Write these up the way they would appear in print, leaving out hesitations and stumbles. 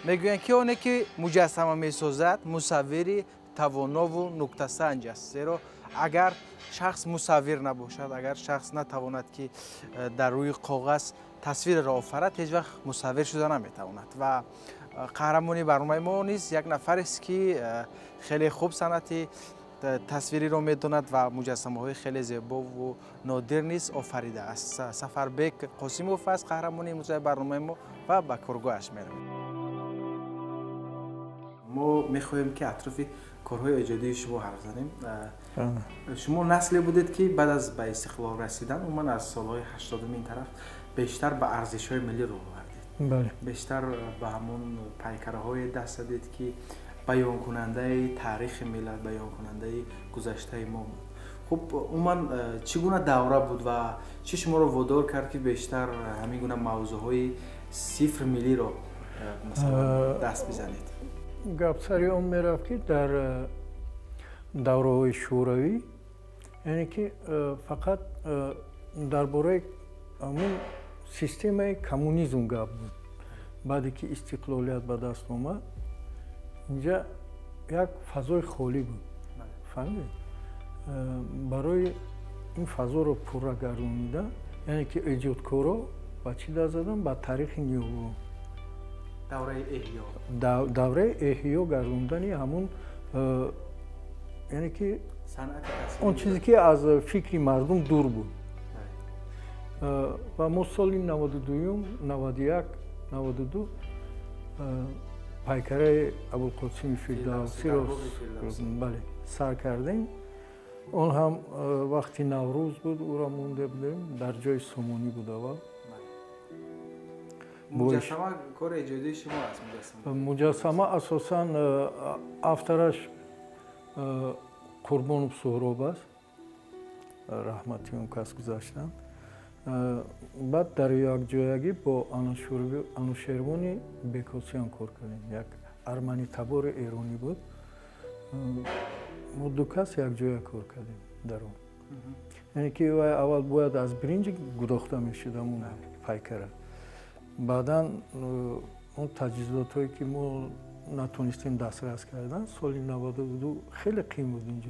Мегӯянд, ки оне ки муҷассама месозад, мусаввири тавонову нуктасанҷ аст, зеро агар шахс мусаввир набошад, агар шахс натавонад, ки дар рӯи коғаз тасвирро офарад, ҳеҷ вақт мусаввир шуда наметавонад. Ва қаҳрамони барномаи мо низ як нафарест, ки хеле хуб санъати тасвириро медонад ва муҷассамаҳои хеле зебову нодир низ офаридааст. Сафарбек Қосимов аст қаҳрамони имрӯзаи барномаи мо ва ба коргоҳаш меравем. Мо мехоҳем, ки атрофи корҳои эҷодии шумо ҳарф занем. Шумо насле будед, ки баъд аз ба истиқлол расидан, умуман аз солҳои 80-уми ин тараф, бештар ба арзишҳои миллӣ рӯ овардед, бештар ба ҳамон пайкараҳое даст задед, ки баёнкунандаи таърихи миллат, баёнкунандаи гузаштаи мо буд. Хуб, умуман чӣ гуна давра буд ва чӣ шуморо водор кард, ки бештар ҳамин гуна мавзӯъҳои сирф миллиро, масалан, даст бизанед? Гап сари он мерафт, ки дар давраҳои шӯравӣ, яъне ки фақат дар бораи ҳамун системаи коммунизм гап буд. Баъде ки истиқлолият ба даст омад, инҷа як фазои холӣ буд, фаҳмидед? Барои ин фазоро пурра гардонида, яъне ки эҷодкоро ба чӣ даст задан? Ба таърихи ниёгон. Давраи эҳё. Давраи эҳё гардондани ҳамун, яъне ки он чизе, ки аз фикри мардум дур буд. Ва мо соли 92-юм, 91, 92 пайкараи Абулқосими Фирдавсиро, бале, сар кардем. Он ҳам вақти Наврӯз буд, ӯро монда будем дар ҷои Сомонӣ буд аввал. Муҷассама кори эҷодии шумо аст? Муҷассама асосан автораш Қурбонов Суҳроб аст, раҳмати он кас гузаштанд. Баъд дар якҷоягӣ бо Анушервони Бекосиён кор кардем, як арманитабори эронӣ буд. Мо ду кас якҷоя кор кардем дар он. Яъне ки вай аввал бояд аз биринҷ гудохта мешуд ҳамун пайкара. Баъдан он таҷҳизотҳое, ки мо натонистем дастрас кардан, соли 92 хеле қиин буд инҷо.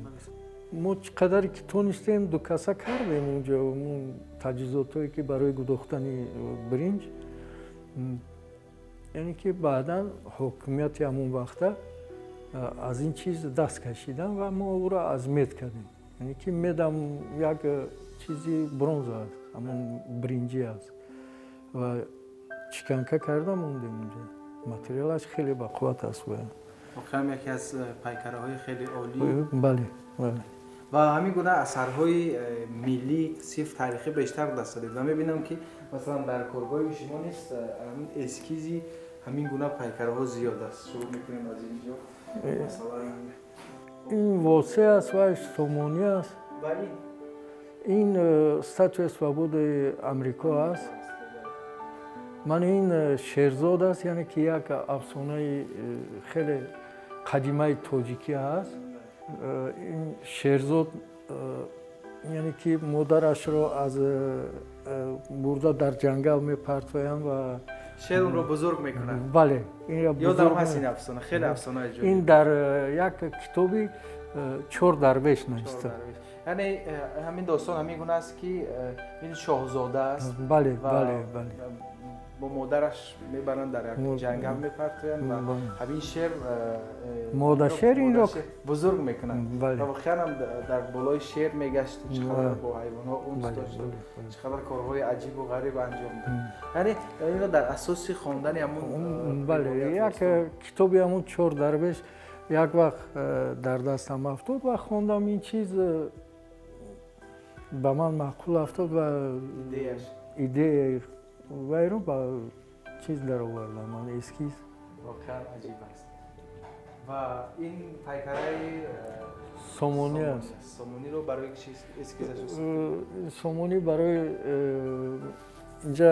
Мо чӣ қадаре ки тонистем, ду каса кардем унҷо, таҷҳизотҳое, ки барои гудохтани биринҷ. Яъне ки баъдан ҳокимияти ҳамон вақта аз ин чиз даст кашидан ва мо ӯро аз мед кардем. Яъне ки медам як чизи бронза аст, ҳамон биринҷӣ аст, ва чиканка карда мондем унҷо. Материалаш хеле бақувват аст бояд. Воқеан, яке аз пайкараҳои хеле олӣ. Бале, бале. Ва ҳамин гуна асарҳои миллӣ, сирф таърихӣ бештар даст задед ва мебинам, ки масалан дар коргоҳи шумо низ эскизи ҳамин гуна пайкараҳо зиёд аст. Шурӯъ мекунем аз ин ҷо, масалан. Ин Восеъ аст ва Сомонӣ аст. Ин статуя свободаи Амрико аст. Ман ин Шерзод аст, яъне ки як афсонаи хеле қадимаи тоҷикӣ аст. Ин Шерзод, яъне ки модарашро аз бурда дар ҷангал мепартоянд ва шер онро бузург мекунад. Бале. Ёдам ҳаст ин афсона, хеле афсонаи ҷолиб. Ин дар як китоби «Чор дарвеш» нависта. Яъне ҳамин достон ҳамин гуна аст, ки ин шоҳзода аст. Бале, бале, бале. Бо модараш мебаранд, дар як ҷангал мепартоянд ва ҳамин шер модашер инро бузург мекунад. Ва воқеан ҳам дар болои шер мегашт, чӣ қадар бо ҳайвонҳо унс дошт, чӣ қадар корҳои аҷибу ғариб анҷом дод. Яъне инро дар асоси хондани ҳамун Бале, як китоби ҳамун «Чор дарвеш» як вақт дар дастам афтод ва хондам. Ин чиз ба ман маъқул афтод ва идеяи вайро ба чиз даровардам, ман эскиз. Воқеан аҷиб аст. Ва ин пайкараи Сомонӣ аст. Сомониро барои чи эскизаш? Сомонӣ барои инҷа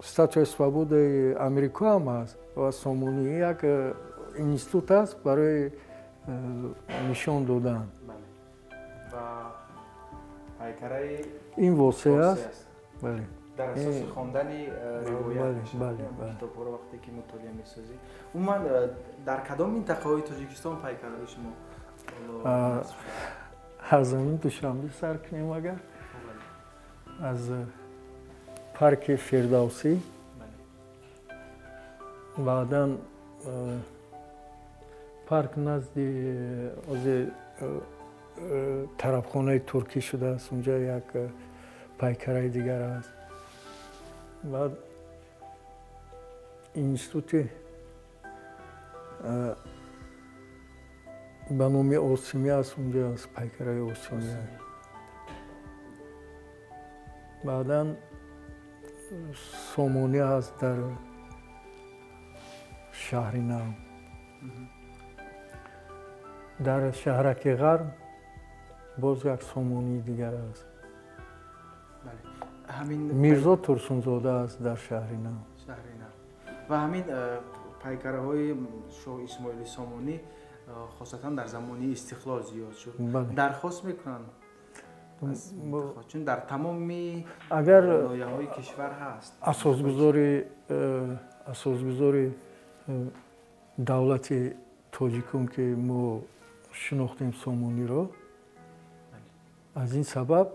статуя свободаи Амрико ҳам аст ва Сомонӣ як институт аст барои нишон додан. Ва пайкараи Ин Восеъ аст, бале. Дар асоси хондани ривоят китобҳоро вақте ки мутолиа месозӣ. Умуман дар кадом минтақаҳои Тоҷикистон пайкарҳои шумо? Аз ҳамин Душанбе сар кунем агар. Аз парки Фирдавсӣ, баъдан парк назди тарабхонаи туркӣ шудааст, унҷа як пайкараи дигар аст. Баъд институти ба номи Осимӣ аст, унҷа аст пайкараи Осимӣ. Баъдан Сомонӣ аст дар шаҳри Нав. Дар шаҳраки Ғарб боз як Сомонии дигар аст. Мирзо Турсунзода аст дар шаҳри Нав. Ва ҳамин пайкараҳои шоҳ Исмоили Сомонӣ хосатан дар замони истиқлол зиёд шуд. Дархост мекунанд, чун дар тамоми ноҳияҳои кишвар ҳаст. Асосгузори давлати тоҷикон ки мо шинохтем Сомониро, аз ин сабаб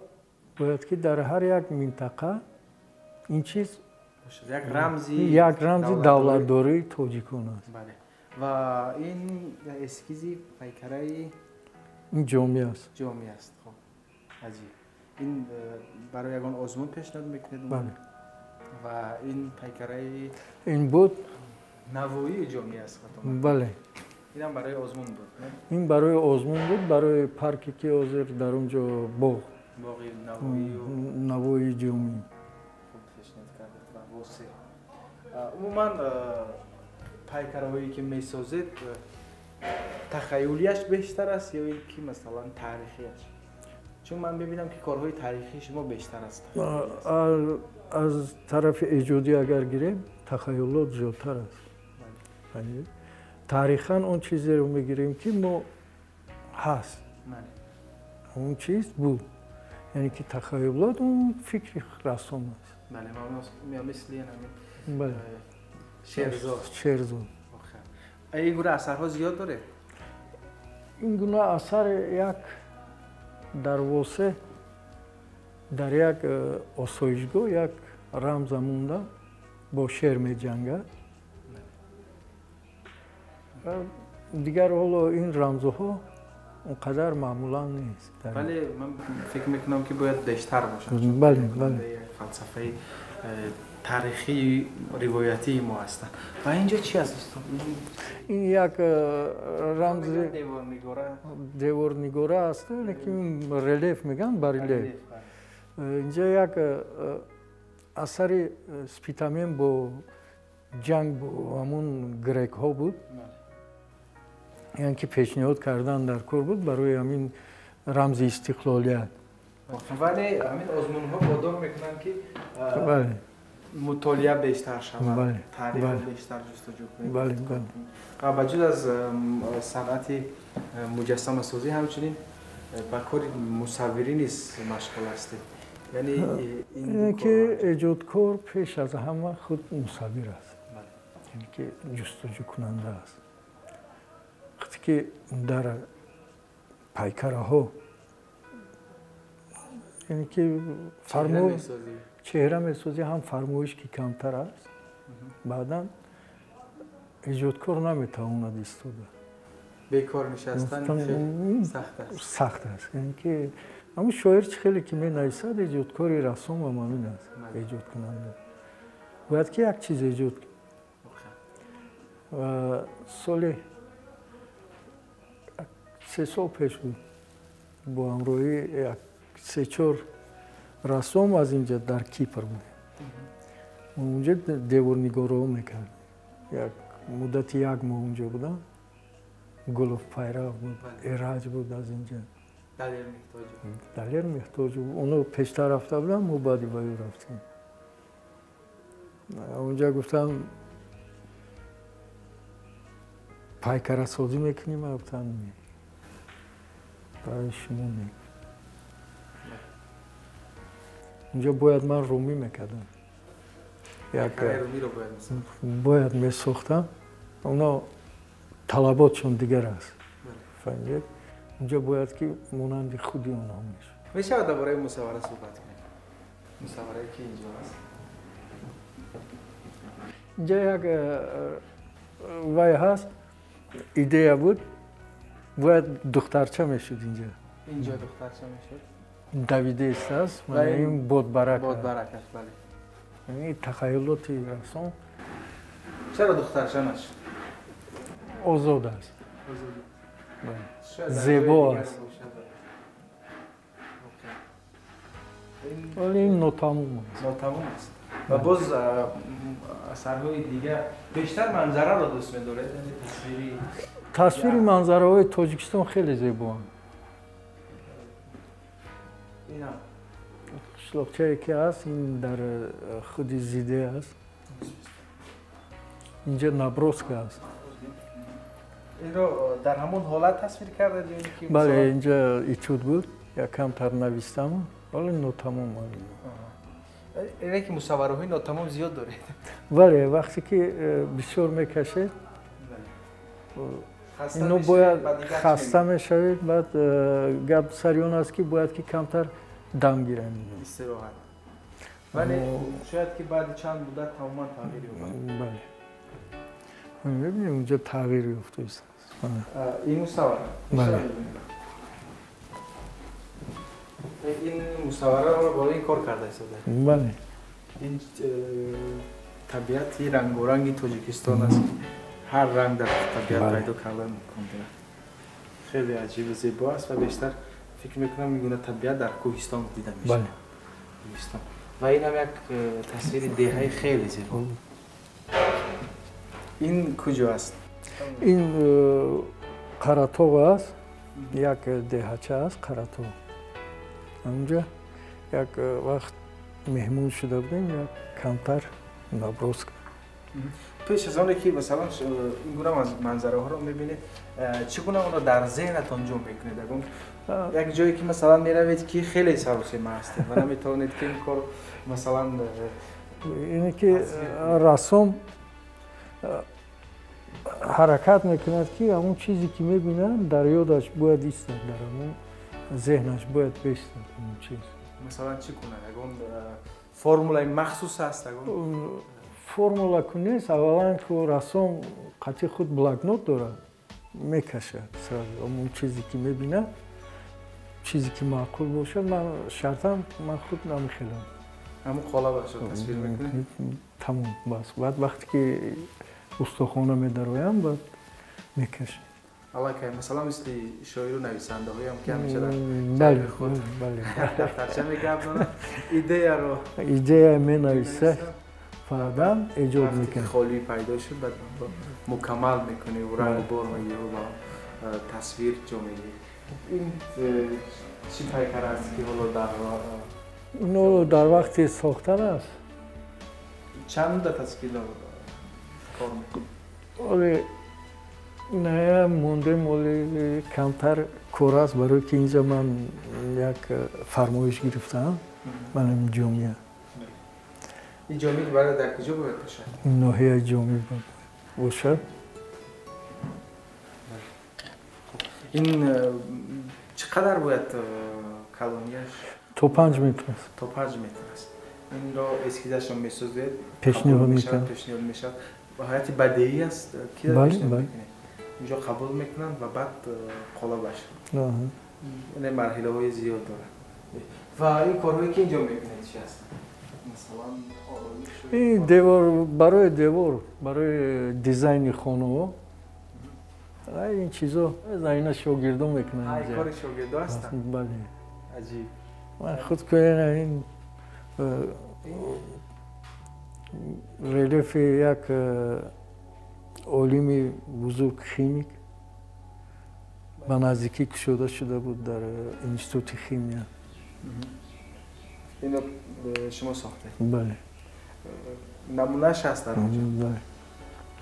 бояд ки дар ҳар як минтақа ин чиз як рамзи давлатдории тоҷикон аст. Ва ин эскизи пайкараи ин ҷомӣ аст. Ҷомӣ аст. Хоб, аҷиб. Ин барои ягон озмун пешниҳод мекунед? Бале. Ва ин пайкараи ин буд Навоии ҷомӣ аст. Бале. Инам барои озмун буд? Ин барои озмун буд, барои парке ки ҳозир дар он ҷо боғ. Боғи Навоии ҷомӣ. Хуб пешниҳод кардед ва восеъ. Умуман пайкараҳое ки месозед тахаюлияш бештар аст ё ин ки масалан таърихияш? Чун ман мебинам ки корҳои таърихии шумо бештар аст. Аз тарафи эҷодӣ агар гирем, тахаюлот зиёдтар аст. Таърихан он чизеро мегирем ки мо ҳаст, он чиз буд. Яъне ки тахаюлот он фикри рассом аст. Бале, мисли ҳамин Шерзод. Шерзод. Ин гуна асарҳо зиёд доред? Ин гуна асар як дар восе дар як осоишгоҳ як рамза монда бо шер меҷангад. Дигар ҳоло ин рамзҳо он қадар маъмулан нест. Бале, ман фикр мекунам ки бояд бештар бошад. Бале, бале. Фалсафаи таърихии ривоятии мо ҳастанд. Ва инҷо чи аст, устод? Ин як рамзи деворнигора аст, лекин релеф мегӯянд, барелеф. Инҷа як асари Спитамен бо ҷанг бо ҳамон грекҳо буд. Яъне ки пешниҳод кардан дар кор буд барои ҳамин рамзи истиқлолият. Вале ҳамин озмунҳо водор мекунанд ки мутолиа бештар шавад, таърихро бештар ҷустуҷӯ кунед. Ба ҷуз аз санъати муҷассамасозӣ ҳамчунин ба кори мусаввирӣ низ машғул ҳастед. Яъне ки эҷодкор пеш аз ҳама худ мусаввир аст, яъне ки ҷустуҷӯкунанда аст. Вақте ки дар пайкараҳо яъне ки чеҳра месозӣ, ҳам фармоиш ки камтар аст, баъдан эҷодкор наметавонад истода. Бекор нишастан сахт аст. Сахт аст. Яъне ки ҳамун шоир чӣ хеле ки менависад, эҷодкори рассом ҳам ҳамин аст, эҷодкунанда. Бояд ки як чиз эҷод. Ва соли 3 сол пеш буд бо ҳамроҳии як 3-4 рассом аз инҷа дар Кипр будем. Унҷа деворнигориҳо мекардем. Як муддати як моҳ унҷа будам. Гулов Пайрав буд, Эраҷ буд аз инҷа. Далер Меҳтоҷов. Оно пештар рафта будам, мо баъди ба ӯ рафтем. Унҷа гуфтам пайкарасозӣ мекунем, гуфтам не. Барои шумо не. Унҷа бояд ман румӣ мекардам. Як бояд месохтам. Оно талаботшон дигар аст. Фаҳмидед? Унҷа бояд ки монанди худи онҳо мешуд. Мешавад дар бораи мусаввара суҳбат кунем? Мусавварае ки инҷо аст. Инҷа як вай ҳаст, идея буд, бояд духтарча мешуд инҷа. Инҷо духтарча мешуд? Давидест аст, ин бодбарак. Бодбарак аст, бале. Ин тахайюлоти рассом. Чаро духтарча нашуд? Озод аст. Зебо аст. Вале ин нотамом аст. Нотамом аст. Ва боз асарҳои дигар бештар манзараро дӯст медоред? Тасвири манзараҳои Тоҷикистон хеле зебоанд. Қишлоқчае ки ҳаст, ин дар худи Зиде аст. Инҷа наброска аст. Инро дар ҳамон ҳолат тасвир кардед ё ин ки? Бале, инҷа этюд буд, якамтар навистам, вале нотамом. Ине ки мусаввараҳои нотамом зиёд доред? Бале, вақте ки бисёр мекашед, ино бояд хаста мешавед, баъд гап сари он аст ки бояд ки камтар дам гирем. Истироҳат. Вале шояд ки баъди чанд муддат тамоман тағйир ёбад. Бале. Мебинем, унҷа тағйир ёфтааст. Ин мусаввара? Бале. Ин мусаввараро бо ин кор карда истода? Бале. Ин табиати рангоранги Тоҷикистон аст. Ҳар ранг дар табиат пайдо кардан имкон дорад. Хеле аҷибу зебо аст ва бештар фикр мекунам ин гуна табиат дар кӯҳистон дида мешавад. Кӯҳистон. Ва ин ҳам як тасвири деҳаи хеле зебо. Ин куҷо аст? Ин Қаратоғ аст, як деҳача аст Қаратоғ. Онҷа як вақт меҳмон шуда будем, як камтар наброска. Пеш аз оне ки масалан ин гуна манзараҳоро мебинед, чӣ гуна онро дар зеҳнатон ҷо мекунед? Ягон як ҷое ки масалан меравед ки хеле саросема ҳастед ва наметавонед ки ин кор масалан ине ки рассом ҳаракат мекунад ки ҳамон чизе ки мебинад дар ёдаш бояд истад, дар ҳамон зеҳнаш бояд бистад ҳамон чиз. Масалан чӣ кунад? Ягон формулаи махсус аст? Ягон формула ку нест. Аввалан ку рассом қатъи худ блокнот дорад, мекашад сразу ҳамон чизе ки мебинад, чизе ки маъқул бошад. Ман шартам ман худ намехелам. Ҳамон қолабашро тасвир мекунед? Тамом, бас. Баъд вақте ки устохона медароям, баъд мекашам. Аллакай, масалан мисли шоиру нависандаҳоям ки ҳамеша дар ҷайби худ дафтарча мегардонанд, идеяро идея менависа, баъдан эҷод мекунад. Холӣ пайдо шуд, баъд мукаммал мекунӣ, рангу бор мегирӣ ва тасвир ҷо медиҳӣ. Ин чӣ пайкар аст ки ҳоло дар ино дар вақти сохтан аст? Чанд муддат аст ки кор мекунед? Оле не, мондем, оле камтар кор аст, барои ки инҷа ман як фармоиш гирифтаам, манам ҷомеа. Ин ҷомеа барои дар куҷо бояд бошад? Ноҳияи ҷомеа бошад. Ин чӣ қадар бояд калонияш? То 5 метр аст. То 5 метр аст. Инро эскизашро месозед? Пешниҳод мекунам. Пешниҳод мешавад. Ба ҳайати бадеӣ аст? Ки пешниҳод мекунед? Инҷо қабул мекунанд ва баъд қолабаш. Ин марҳилаҳои зиёд дорад. Ва ин корҳое ки инҷо мекунед чи аст? Масалан ороиш? Ин девор, барои девор, барои дизайни хонаҳо. Ин чизо ина шогирдон мекунанд. Ин кори шогирдо ҳастанд? Бале. Аҷиб. Ман худ ин релефи як олими бузург химик ба наздикӣ кушода шуда буд дар институти химия. Инро шумо сохтед? Бале. Намунааш ҳаст дар онҷо? Бале.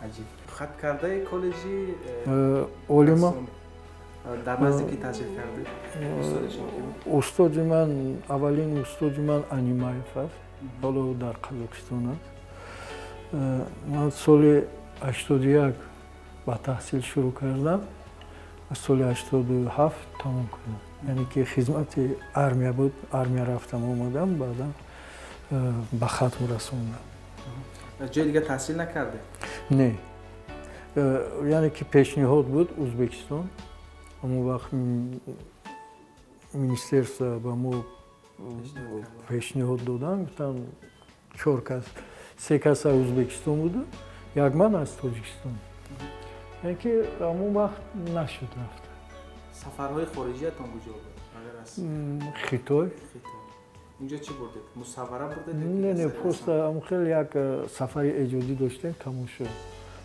Аҷиб. Хат кардаи коллеҷи олима дар наздикӣ таҳсил кардед? Устоди шумо ки буд? Устоди ман, аввалин устоди ман Анимаев аст, ҳоло дар Қазоқистон аст. Ман соли 81 ба таҳсил шурӯъ кардам, аз соли 87 тамом кардам. Яъне ки хизмати армия буд, армия рафтам, омадам, баъдан ба хатм расондам. Ҷои дига таҳсил накардед? Не. Яъне ки пешниҳод буд Ӯзбекистон. Ҳамон вақт министерство ба мо пешниҳод доданд, гуфтанд 4 кас, 3 кас аз Ӯзбекистон буду, як ман аз Тоҷикистон. Яъне ки ҳамон вақт нашуд рафта. Сафарҳои хориҷиятон куҷо буд? Агар аз Хитой. Унҷо чӣ бурдед? Мусаввара бурдед? Не, не, просто ҳамон хеле як сафари эҷодӣ доштем, тамом шуд.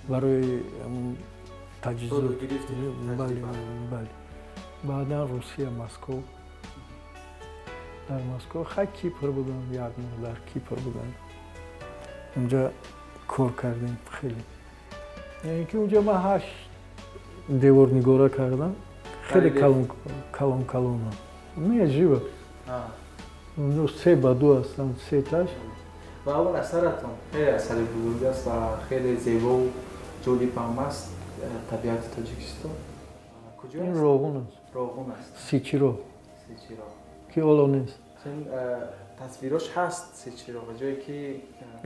Барои таҷҳизот. Бале, бале. Баъдан Русия, Москва. Дар Москва хай Кипр будам, як моҳ дар Кипр будам. Унҷа кор кардем хеле. Яъне ки унҷа ман 8 деворнигора кардам. Хеле калон калон калон. Не, живо. Унҷо 3 ба 2 ҳастанд, 3 таш. Ва он асаратон хеле асари бузург аст ва хеле зебову ҷолиб ҳам аст. Табиати Тоҷикистон. Куҷо аст? Ин Роғун аст. Роғун аст. Сичиро. Сичиро. Ки ҳоло нест. Чун тасвирош ҳаст Сичиро, ҷое ки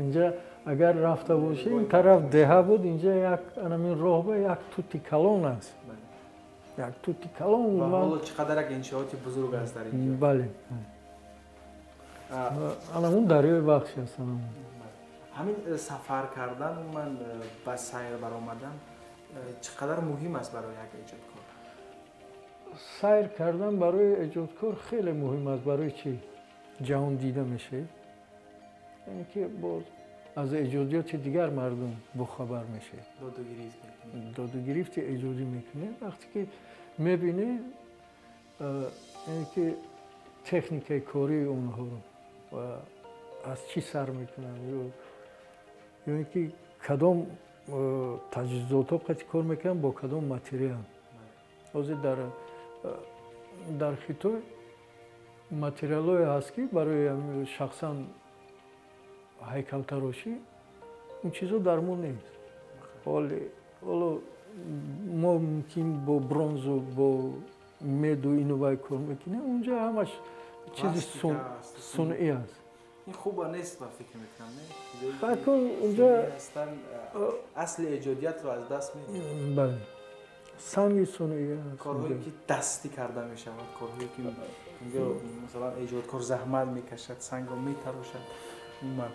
инҷа агар рафта бошӣ, ин тараф деҳа буд, инҷа як анамин роҳ ба як тути калон аст. Як тути калон буд. Ва ҳоло чӣ қадар як иншооти бузург аст дар инҷо. Бале. Анамун дарёи Вахш аст. Ҳамин сафар кардан, умуман ба сайр баромадан чӣ қадар муҳим аст барои як эҷодкор? Сайр кардан барои эҷодкор хеле муҳим аст. Барои чӣ? Ҷаҳон дида мешавӣ, яъне ки боз аз эҷодиёти дигар мардум бохабар мешавӣ. Додугирифти эҷодӣ мекунӣ. Вақте ки мебинӣ, яъне ки техникаи кории онҳоро ва аз чӣ сар мекунанд, ё ин ки кадом таҷҳизотҳо қати кор мекунанд, бо кадом материал. Ҳозир дар Хитой материалҳое ҳаст, ки барои шахсан ҳайкалтарошӣ ин чизо дар мо нест. Ҳоло мо мумкин бо бронзу, бо меду ину вай кор мекунем, унҷа ҳамаш чизи сунъӣ аст. Ин хуба нест, ба фикр мекунам, не? Акун унҷа асли эҷодиятро аз даст медиҳад. Бале. Санги сунъӣ аст. Корҳое ки дастӣ карда мешавад, корҳое ки унҷо масалан эҷодкор заҳмат мекашад, сангро метарошад. Умуман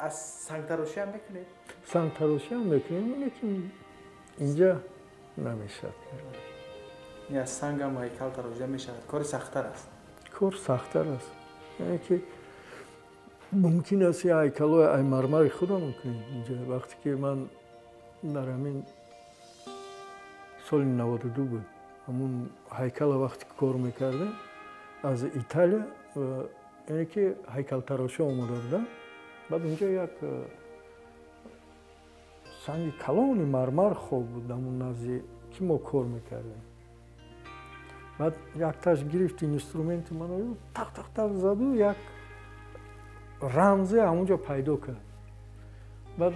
аз сангтарошӣ ҳам мекунед? Сангтарошӣ ҳам мекунем, лекин инҷа намешавад. Аз санг ҳам ҳайкал тарошида мешавад. Кори сахттар аст. Кор сахттар аст. Яъне ки мумкин аст я ҳайкалҳои ай мармари худам кунем инҷа. Вақте ки ман дар ҳамин соли 92 буд, ҳамун ҳайкала вақте ки кор мекардем, аз Италия, яъне ки ҳайкалтарошо омода буданд. Баъд унҷа як санги калони мармар хоб буд ҳамун назди ки мо кор мекардем. Баъд якташ гирифт инструменти мано, тақ тақ тақ заду, як рамзе ҳамунҷо пайдо кард. Баъд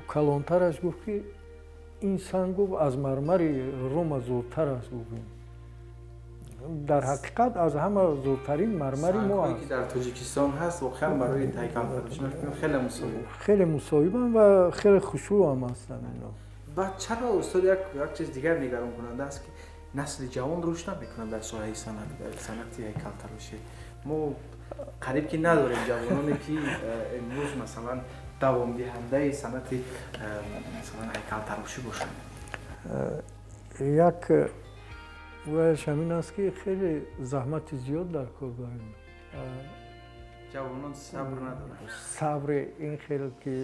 калонтараш гуфт, ки ин санг, гуфт, аз мармари Рома зуртар аст, гуфт. Дар ҳақиқат аз ҳама зуртарин мармари мо аст. Ки дар Тоҷикистон ҳаст, воқеан барои ҳайкалтарошӣ хеле мусоид. Хеле мусоиданд ва хеле хушрӯ ҳам ҳастанд ино. Баъд чаро устод як чиз дигар нигаронкунанда аст, ки насли ҷавон рушд намекунад дар соҳаи санъати ҳайкалтарошӣ? Мо қариб ки надорем ҷавононе, ки имрӯз масалан давомдиҳандаи санъати масалан ҳайкалтарошӣ бошанд. Як ваяш ҳамин аст, ки хеле заҳмати зиёд дар кор барем. Ҷавонон сабр надоранд. Сабри ин хел ки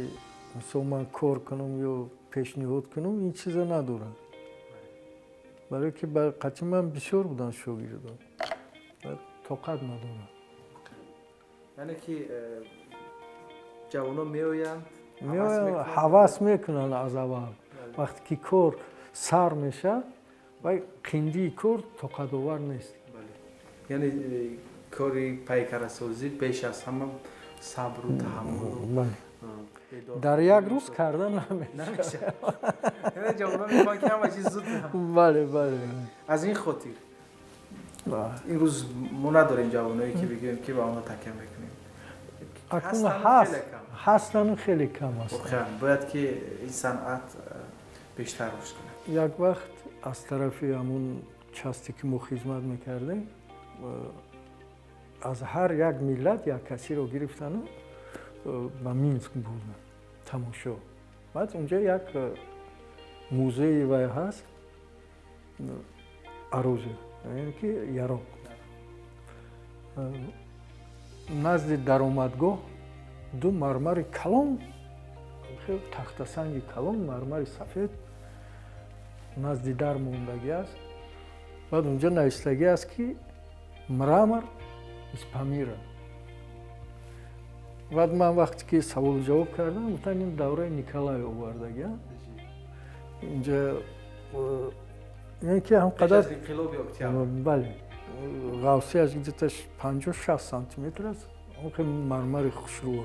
мисол ман кор кунам ё пешниҳод кунам, ин чиза надоранд. Барои ки қатъи ман бисёр буданд шогирдон, тоқат надоранд. Яъне ки ҷавонон меоянд, ҳавас мекунанд аз аввал. Вақте ки кор сар мешавад, вай қиндии кор тоқатовар нест. Яъне кори пайкарасозӣ пеш аз ҳама сабру таҳаммулу Дар як рӯз карда намешавад. Яъне ҷавонон мехоҳанд, ки ҳама чиз зуд. Бале, бале. Аз ин хотир имрӯз мо надорем ҷавоное, ки бигӯем, ки ба онҳо такя мекунем. Акнун ҳаст, ҳастанд, хеле кам ҳастанд. Бояд, ки ин санъат бештар рушд кунад. Як вақт аз тарафи ҳамун части, ки мо хизмат мекардем, аз ҳар як миллат як касиро гирифтану ба Минск бурданд тамошо. Баъд унҷа як музеи вай ҳаст, оружие, яъне ки яроқ. Назди даромадгоҳ ду мармари калон, тахтасанги калон, мармари сафед назди дар мондагӣ аст. Баъд унҷа навиштагӣ аст, ки мрамор из Памира. Баъд ман вақте ки саволу ҷавоб кардам, гуфтанд, ин давраи Николай овардагӣ инҷа, яъне ки ҳамқадар, бале, ғавсияш где-то 50-60 сантиметр аст, он хеле мармари хушрӯ.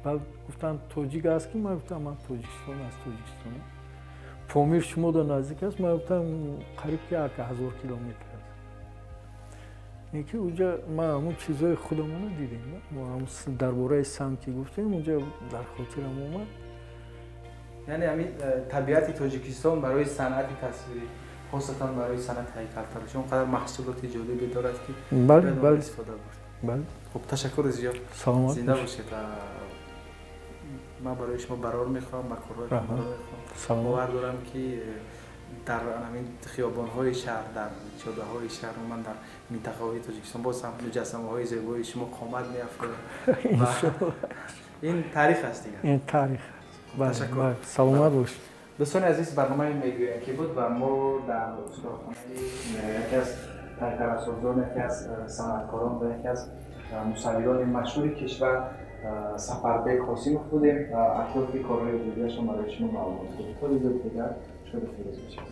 Баъд гуфтанд, тоҷик аст, ки ман гуфтам, ман Тоҷикистон, аз Тоҷикистон. Помир шумода наздик аст? Ман гуфтам, қариб ки 1000 километр аст. Ин ки уҷа ма ҳамун чизҳои худамонро дидем. Мо ҳамун дар бораи санг ки гуфтем, унҷа дар хотирам омад. Яъне ҳамин табиати Тоҷикистон барои санъати тасвирӣ, хосатан барои санъати ҳайкалтарошӣ, он қадар маҳсулоти ҷолибе дорад, ки бале. Истифода бурд. Бале. Хуб, ташаккури зиёд. Саломат. Зинда бошед. Ман барои шумо барор мехоҳам, ба корҳоятон барор мехоҳам. Бовар дорам, ки дар ҳамин хиёбонҳои шаҳр, дар ҷодаҳои шаҳр, умуман дар минтақаҳои Тоҷикистон боз ҳам муҷассамаҳои зебои шумо қомат меафрояд. Ин таърих аст дигар. Ин таърих аст. Ташаккур. Саломат бошед. Дӯстони азиз, барномаи «Мегӯям ки» буд ва мо дар устохонаи яке аз пайкарасозон, яке аз санъаткорон ва яке аз мусаввирони машҳури кишвар Сафарбек Қосимов будем ва атрофи корҳои эҷодиашон барои шумо маълумот додем. То дидори дигар, шоду фирӯз бошед.